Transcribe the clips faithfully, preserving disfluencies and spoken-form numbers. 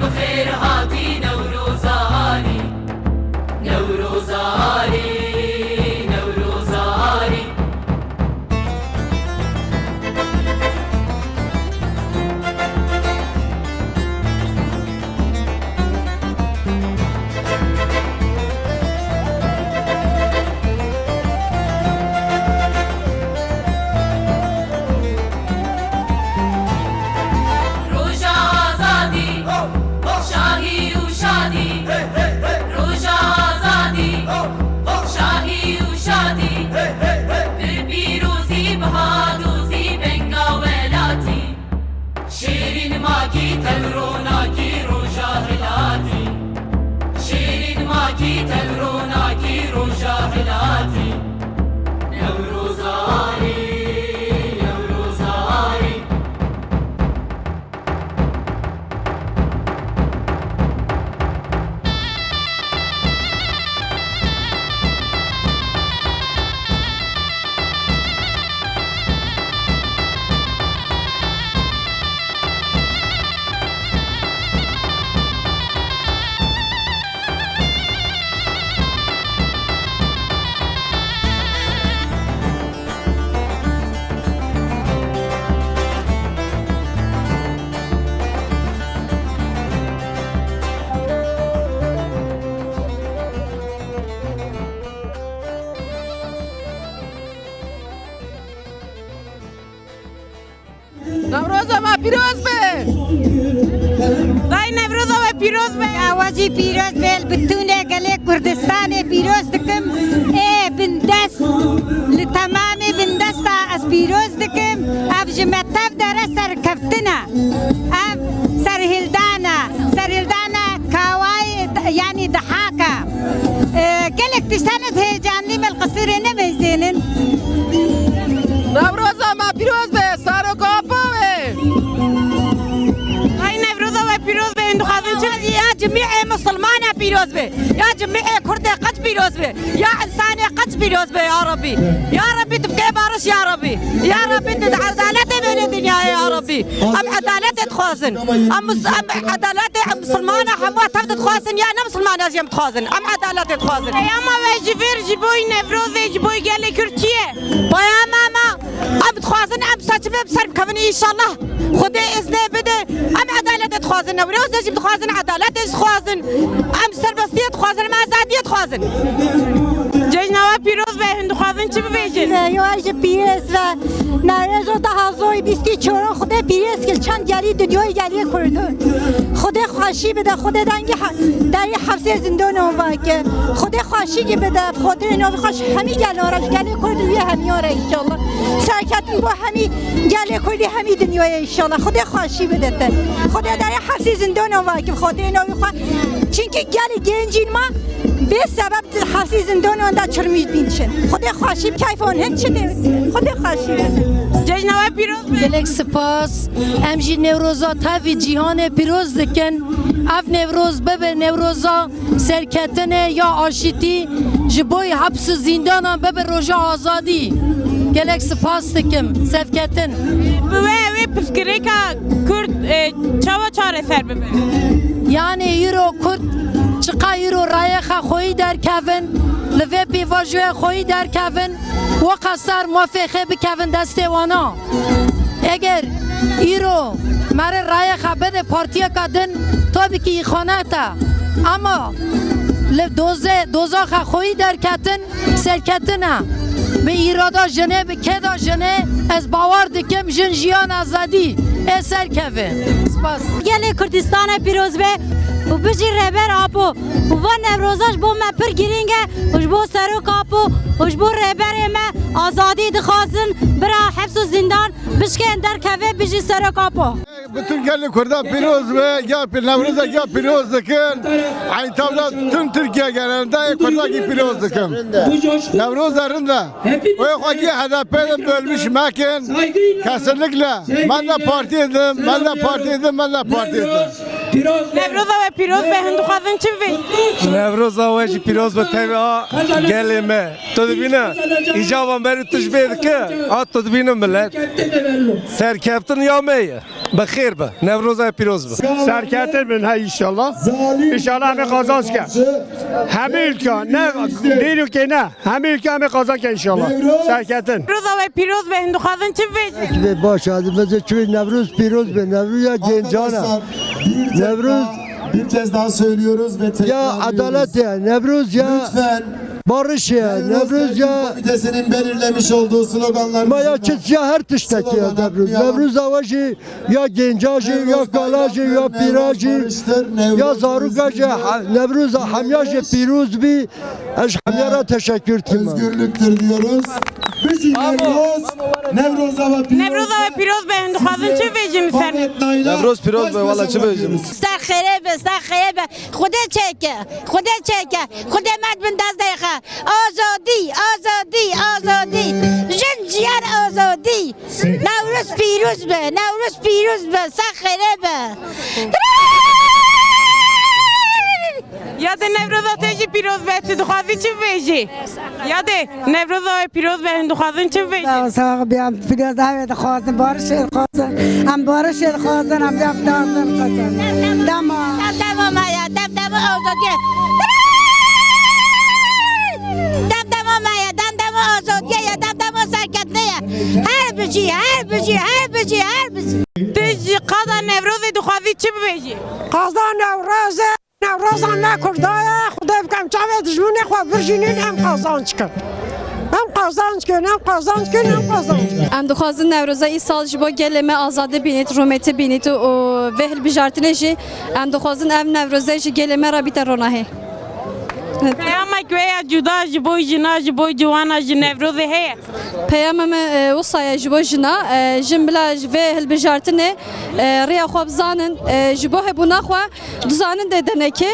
Bi xêr hatî Newroza Arî, Newroza Arî, Newroza Arî. Roja azadî, şahî û şadî. Roja azadî, şahî û şadî. Bi pîrozî, bi hadozî, benga welatî. Şêrîn ma kî tewrona kî roja hilatî. Şêrîn ma kî tewrona kî roja hilatî. Newroza Arî, Newroza Arî. Newroza ma pîroz be. Day Newroza we pîroz be. Ya we zî pîroz be, li bitûnê gelê Kurdistanê pîroz dikim. Ê bindest, li temamê bindesta ez pîroz dikim. Ev ji me tev de re serkeftin e. Ev serhildan e. Serhildan e, kawayê, yanî dihak e. E, gelek tiştan ez heyecanlî me, li qisirê nemeyzênin. Newroza ma pîroz be, Serok Apo be. Ay Newroza we pîroz be, hûn dixwazin çi? Ya cimîê misilmana pîroz be, ya cimîê kurdê qet pîroz be, ya însanê qet pîroz be ya Rabbî. Ya Rabbî tu bikê bariş ya Rabbî. Ya Rabbî tu di edaletê bênê dinyayê ya Rabbî. Em edaletê dixwazin. Em, em edaletê, em misilmana hemû tev de dixwazin ya ne misilmana jî em dixwazin. Em edaletê dixwazin. Peyama we ji vir, ji boy Newrozê, ji boy gelê Kurd çi ye? Peyama me, em dixwazin em seçime bi ser bikevin înşallah. Xwedê îznê bide. Em edaletê dixwazin. Newrozê jî dixwazin, edaletê jî dixwazin. Em serbestiyê dixwazin, em azadiyê dixwazin. Cejna we pîroz be, hûn dixwazin çi bivêjin? Yo, ez jî pîroz ve. Newrozo daha zoy bîstî çoron Xwedê pîroz kir, çend gelî dinyayê gelî Kurdu. Xwedê xweşî bide, Xwedê dengî he-, derî hefsê zindonan vake. Xwedê xweşî kî bide, Xwedê navî xweş hemî gel ara, gelê Kurdu wî hemî ara înşallah. Serketin bo hemî gelê Kurdî hemî dinyayê înşallah. Xwedê xweşî bide te. Xwedê derê hefsî zindonan vake, Xwedê navî xwe. Çimkî gelê gencîn ma bê sebeb hefsî zindonan de çirmîş bîn çin. Xwedê xweşî keyfon hin çi de. Xwedê xweşî bide. Cejna we pîroz be. Gelek spas. Em jî Newroza tevî cîhanê pîroz dikin. Ev Newroz bibe Newroza serketinê ya aşîtî, ji boy heps û zîndanan bibe roja azadî. Gelek spas dikim, serketin. Bi we, wê pirsgirêka Kurd, e, çawa çareser bibe? Yanî îro Kurd çiqa îro rayexa xweyî derkevin, li vê pêvajoya xweyî derkevin, weqasar mafê xê bikevin destê wana. Eger îro mere rayexa bide partiyeka din, tabî kî îxanet e. Ama li doze, dozaxa xweyî derketin, serketin e. Bi îrada jinê, bi kêda jinê ez bawer dikim jin jiyan azadî ê serkeve. Spas. Gelê Kurdîstanê pîroz be û bijî Rêber Apo. Û va Newroza ji bo me pir girîng e û ji bo Serok Apo û ji bo rêberê me azadî dixwazin, bira heps û zîndan bişkên derkeve, bijî Serok Apo. Bütün gelê Kurda pîroz be, ya pî-, Newroza ya pîroz dikin. Eynî tam da tüm Türkiye genelinde Kurda ki pîroz dikin. Newroza rind e. Oy xwe ki H D P de bölmüş mekin. Kesinlikle. Ben de partiydim, ben de partiydim, ben de partiydim. Newroza we pîroz be, hûn dixwazin çi bivê? Newroza we jî pîroz be, tevî a gelê me. Tu dibîne, îcaba merî tu ji bê dike, a tu dibîne millet. Serkeftin ya me ye. Bi xêr bi. Newroza pîroz bi. Serketin bin ha înşallah. Înşallah heme qazanc ke. Heme ülke ne dêro ke ne. Heme ülke heme qazanc ke înşallah. Serketin. Newroza we pîroz be, hin dixwazin çi bivêjin? Be baş, adı bize çi, Nevruz pîroz be, Nevruz ya gencana. Nevruz Bir kez daha söylüyoruz ve ya tekrarlıyoruz. Adalet ya, Nevruz ya barış ya, Nevruz ya komitesinin belirlemiş olduğu sloganlar ma ya çit ya her tiştek ya Nevruz. Nevruz avaji ya gencajî, ya kalajî, ya pîrajî, ya zaruka jî, ha-, Newroza hemya jî pîroz bî. Ez hemya ra teşekkür kim. Özgürlüktür diyoruz. Bizi Newroz, Newroza ve Newroza we pîroz be, hin dixwazin çi bêjin ser? Newroz pîroz be, wala çi bêjim? Ser xêre be, ser xêre be. Xwedê çêke, Xwedê çêke, Xwedê me di bin dest de xe. Azadî, azadî, azadî. Jin ciyan azadî. Newroz pîroz be, Newroz pîroz be, ser xêre be. Ya de Newroza te jî pîroz be, ti dixwazî çi bivêjî? Ya de Newroza we pîroz be, hin dixwazin çi bivêjî? Sağ ol, sağ ol, bîyan pîroz, ewê dixwazin, barişê dixwazin. Em barişê dixwazin, em ya derdin dixwazin. Dema. Dem dema me ya, dem dema azadîye. Dem dema me ya, dem dema azadîye ya, dem dema serketine ya. Her bijî, her bijî, her bijî, her bijî. Ti ji qada Newrozê dixwazî çi bivêjî? Qada Newrozê, Newroza ne kurda ye, Xwedê bikem çavê dijminê xwe virjînin, em qazanc kin. Em qazanc kin, em qazanc kin, em qazanc kin. Em dixwazin Newroza îsal ji bo gelê me azadî bînît, rûmetî bînît û vê hilbijartinê jî em dixwazin ev Newroze ji gelê me re bîte ronahî. Peyamek we ya cuda ji bo jina, ji bo ciwana ji Newrozê heye? Peyama me, e, wisa ye ji bo jina, e, jin bila ji vê hilbijartinê, e, rêya xwe bizanin, e, ji bo hebûna xwe dizanin dê denekê.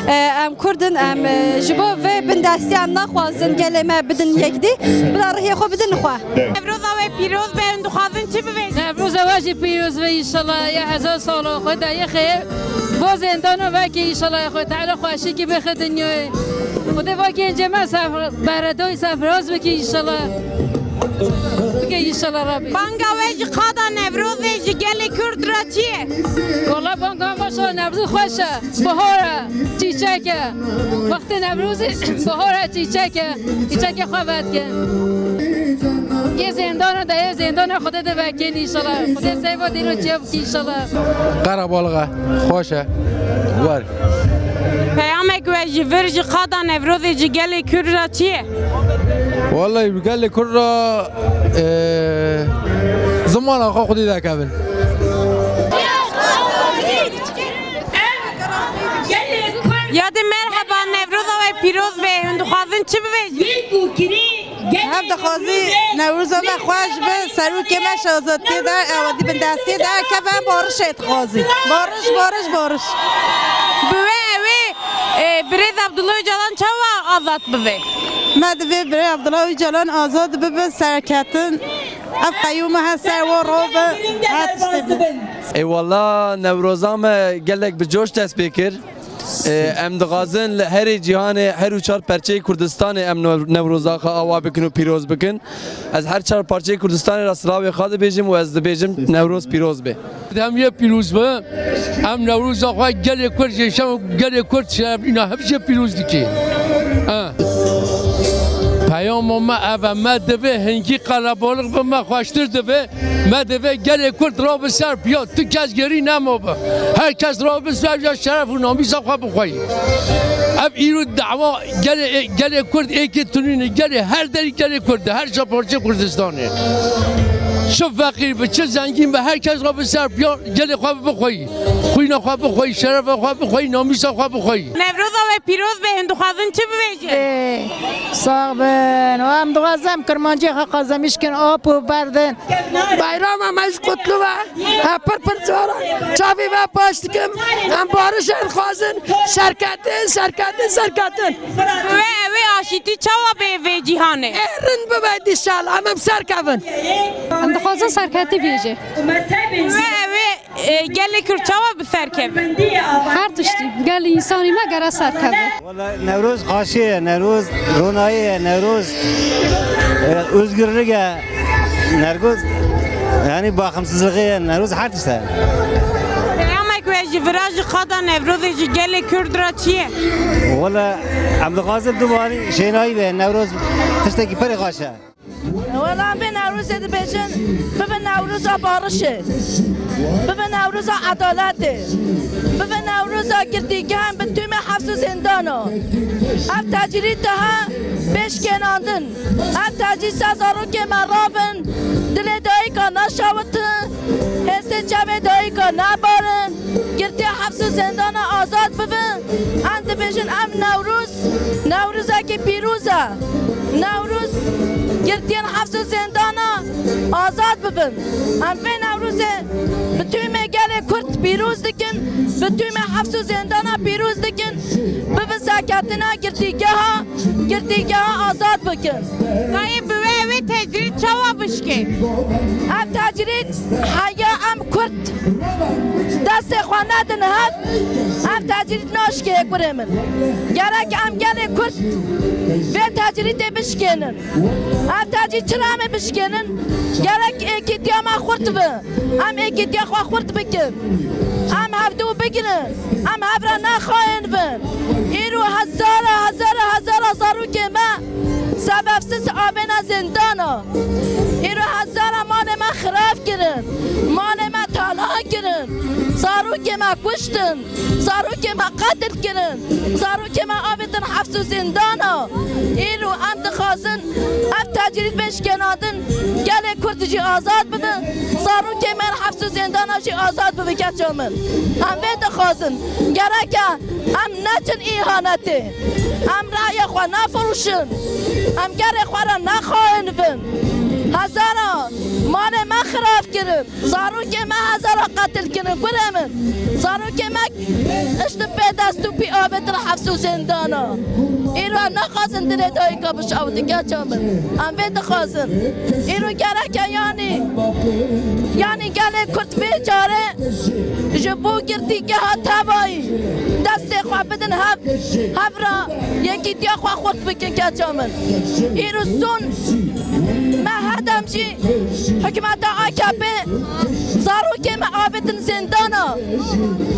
E, em Kurd in, em, e, ji bo vê bindestîyan naxwazin gelê me bidin yekdî, bila rihê xwe bidin xwe. Newroza we pîroz be, em dixwazin çi bivêjin? Newroza we jî pîroz be înşallah, ya hezar sala xwe dayê xêr. Bo zindana vekê înşallah, xwe Teala xweşikî bixê dinyayê. Xwedê va gencê me sef-, beredoy sefraz bike înşallah. Bike înşallah Rabbî. Banga we ji qada Newrozê ji gelê Kurd ra çi ye? Wala banga maşallah Newroz xweş e. Bahar e, çîçek e. Wextê Newrozê bahar e, çîçek e. Çîçekê xwe vedike. Yê zindana de, yê zindana Xwedê de vekên înşallah. Xwedê seyva dîro çê bike înşallah. Qerebalix e, xweş e. War. Peyamek we ji vir ji qada Newrozê ji gelê Kurd ra çi ye? Wallahî gelê Kurd ra, e, zimana xwe Xwedê dekevin. Ya de merheba, Newroza we pîroz be, hûn dixwazin çi bivêjin? Ev dixwazî Newroza me xweş bi, serokê me şazatiyê de, ew di bindestiyê de keve, barişê dixwazî. Bariş, bariş, bariş. Bi we ewê, e, birêz Abdullah Öcalan çawa azad bibe? Me divê birê Abdullah Öcalan azad bibe, serketin. Ev qeyûme her ser wa robe, her tiştê bi. Eyvallah, Newroza me gelek bi coş dest pê kir. E, em dixwazin li herê cîhanê, her û çar perçeyê Kurdistanê em New-, Newroza xwe awa bikin û pîroz bikin. Ez her çar parçeyê Kurdistanê re silavê xwe dibêjim û ez dibêjim Newroz pîroz be. Em yê pîroz be, em Newroza xwe gelê Kurd jêşen û gelê Kurd şerefnîna hep jê pîroz dike. Ha. Peyama me ev e, me divê hingî qelebalix be, me xweştir divê. Me divê gelê Kurd rabe ser piya, tu kes gerî nemabe. Her kes rabe ser ya şeref û namîsa xwe bixweyî. Ev îro dawa gelê, gelê Kurd êkê tunîne, gelê her derî gelê Kurd, her çar parçeyê Kurdistanê. Çi feqîr be, çi zengîn be, her kes rabe ser piya, gelê xwe bixweyî. Xwîna xwe bixweyî, şerefa xwe bixweyî, namîsa xwe bixweyî. Newroza we pîroz be, hûn dixwazin çi bivêjin? Ê, sax bin. Em dixwazin em kirmancî xwe qazemîş kin, ap û berdin. Bayrama me jî qutlu be. Em pir pir cara çavî ve paş dikim. Em barişê dixwazin. Serketin, serketin, serketin. Wê, wê aşîtî çawa bê vê cîhanê? Ê rind bibe dîşal, em em serkevin. Em dixwazin serketî bêje. Wê, wê, e, gelê Kurd çawa bi serkeve? Her tiştî. Gelê însanî me gere serkeve. Wela Newroz xaşî ye, Newroz ronayî ye, Newroz, e, özgürlük e, Newroz Yanî baximsizlixê Newroz her tişt e. Peyamek we jî vira jî qada Newrozê jî gelê Kurd ra çi yê? Wele em dixwazin du wanî şênayî be, Newroz tiştekî perê xweş e. Wela em vê Newrozê dibêjin, bibe Newroza barişê, bibe Newroza edaletê, bibe Newroza girtîgehên bi tûmê heps û zîndana. Ev tecrîd daha bê şikênandin. Ev tecrîd ser zarokê me ravin, dilê dayika neşewitin, hêstê çavê dayika nebarin, girtîya heps û zîndana azad bibin. Em dibêjin ev Newroz, Newrozekî pîroz e. Newroz girtiyên heps û zîndana azad bibin. Em vê Newrozê bi tûmê gelê Kurd pîroz dikin, bi tûmê heps û zîndana pîroz dikin, bibin serkeftina girtîgeha, girtîgeha azad bikin. Dayê bi we ewê tecrîd çawa bişkê? Ev tecrîd heya em Kurd destê xwe nedin hev, ev tecrîd naşkê kurê min. Gerek em gelê Kurd vê tecrîdê bişkênin. Ev tecrîd çira em ê bişkênin? Gerek êkîtiya me xurt bi. Em êkîtiya xwe xurt bikin. Em hevdû bigirin. Em hev ra nexayîn bin. Îro hezara, hezara, hezara zarokê me sebebsiz avêne zîndana. Îro hezara malê me xirab kirin. Malê me talan kirin. Zarokê me kuştin. Zarokê me qetil kirin. Zarokê me avêtin heps û zîndana. Îro em dixwazin ev tecrîd bê şikênandin, gelê Kurd jî azad bibi, zarokê me heps û zîndana jî azad bibi, keça min. Em vê dixwazin. Gereke em neçin îhanetê. Em rayê xwe nefirûşin. Em gerê xwe ra nexayîn bin. Hezara malê me xirab kirin. Zarokê me hezara qetil kirin, kurê min. Zarokê me îşte pê dest û pî avêtin heps û zîndana. Îro naxwazin dilê dayika bişawitî, keça min. Em vê dixwazin. Îro gereke yanî, yanî gelê Kurd vê care ji bo girtîgeha tevayî destê xwe bidin hev, hev ra yekîtiya xwe xurt bikin, keça min. Îro son me her dem jî hikûmeta A K P zarokê me avêtin zîndana,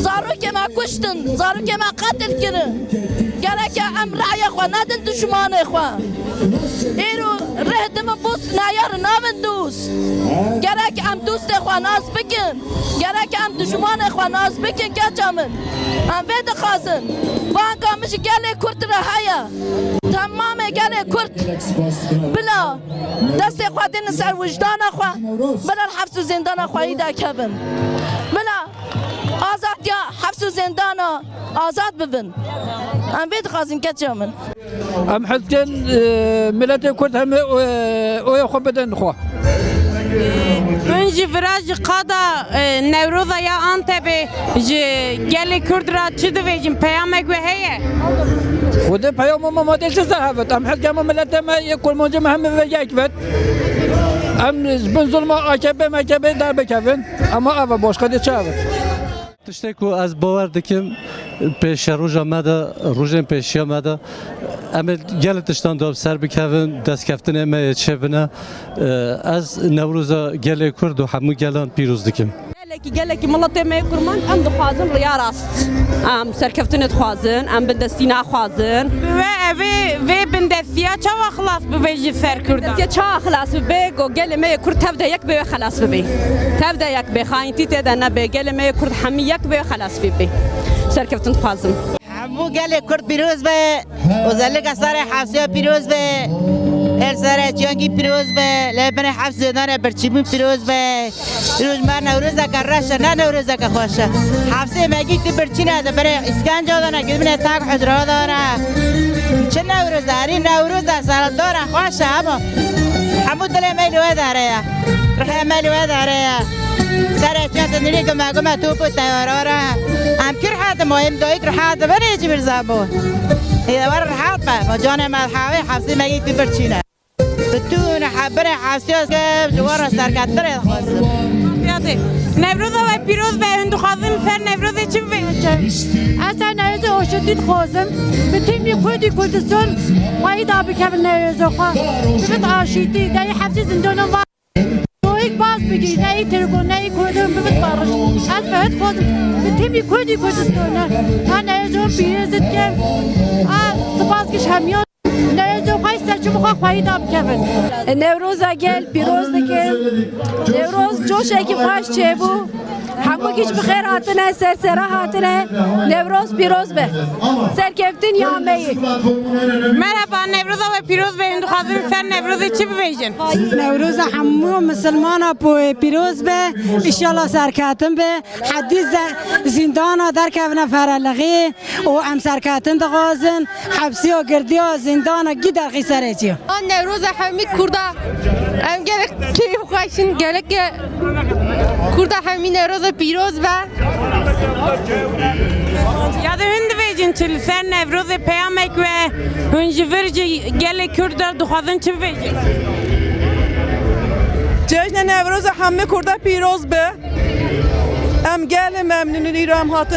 zarokê me kuştin, zarokê me qetil kirin. Gereke em raya xwe nedin dijmanê xwe. Îro rih dime bost neyar navin dost. Gerek em dostê xwe nas bikin. Gerek em dijmanê xwe nas bikin, keça min. Em vê dixwazin. Banga min ji gelê Kurd re heye. Temamê gelê Kurd bila destê xwe dînin ser wijdana xwe. Bila heps û zîndana xweyî derkevin. Bila azadiya heps û zîndana azad bibin. Em vê dixwazin, keça min. Em hez ken, e, miletê Kurd heme, e, oya xwe bidin xwe. Hûn jî vira jî qada, e, Newroza ya Antebê ji gelê Kurd ra çi divêjin? Peyamek we heye? Xwedê peyama me ma dê çi zehevit. Em hez ken ma miletê me yê Kurmancî me heme ve yek vet. Em ji bin zulma A K P M K P derbikevin. Ema eve başqa dê çi evit. Tiştê ku ez bawer dikim, pêşeroja me de, rojên pêşiya me de, em ê gelê tiştan de ser bikevin, destkeftinê me yê çêbine. Ez Newroza gelê Kurd û hemû gelan pîroz dikim. Gelekî, gelekî miletê me yê Kurmanc, em dixwazin riya rast. Em serkeftinê dixwazin, em bindestî naxwazin. Bi we evê vê bindestiya çawa xilas bibe ji ser Kurdan? Bindestiya çawa xilas bibe? Go gelê me yê Kurd tev de yek be wê xelas bibe. Tev de yek be, xayîntî tê de nebe. Gelê me yê Kurd hemî yek be wê xelas bibe. Serkeftin dixwazim. Hemû gelê Kurd pîroz be. Özellikle serê Hafsîya pîroz be. El serê Çiyangî pîroz be. Lê binê Hafsîya dane birçîbûn pîroz be. Îro ji me Newrozeke reş e, ne Newrozeke xweş e. Hafsê me gî tu birçîne, di binê îskenca de ne, di binê tak hicra de ne. Çi Newroz e, erî Newroz e, serdar e, xweş e, hema. Hemû dilê me li we de heye. Rihê me li we de heye. Serê çiya tu nirî gume gume top û teyara re. Em kî rehet im, em dayik rehet im, ben ê cibir zamo. Ê, wer rehet be, ma canê me hawê, Hafsê me gî tu birçîne. Bi tu ne hebirê Hafsîya ke ji we re serkeftinê dixwazim. Fiyatê. Newroza we pîroz be, hûn dixwazin ser Newrozê çi bibê? Ez ser Newrozê aşîtî dixwazim. Bi tîmî Kurdî Kurdistan xweyî da bikevin Newrozê xwe. Bibit aşîtî, deyî heftî zindanan va. Doyik baz bi Ney Tirk o, ney Kurd o, bibit barış. Ez fewet xwazim bi tîmî Kurdî Kurdistan e. Ha ney zor pîrozit ke. Ha spas ki hemiyan. Ney zor xwayî seçim xwe xwayî da bikevin. E, Newroza gel pîroz dike. Newroz coşekî xweş çêbû. Hemû kî bi xêr hatine, ser sera hatine. Newroz pîroz be. Serkeftin ya meyî. Merhaba, Newroza we pîroz be. Hûn dixwazin ser Newrozê çi bivêjin? Newroza hemû misilmana po pîroz be. Înşallah serketin be. Hedî ze-, zîndana derkevine ferelixî û em serketin dixwazin. Hepsîya, girdiya, zîndana gî derxî serê çî. A Newroza hemî Kurda. Em gelek keyf xweşin, gelek ke Kurda hemî Newroza pîroz be. Ya de hûn divêjin çi li ser Newrozê peyamek we hûn ji vir jî gelê Kurd de dixwazin çi bivêjin? Cejnê Newroza hemî Kurda pîroz be. Em gelê memnûn in, îro em hatin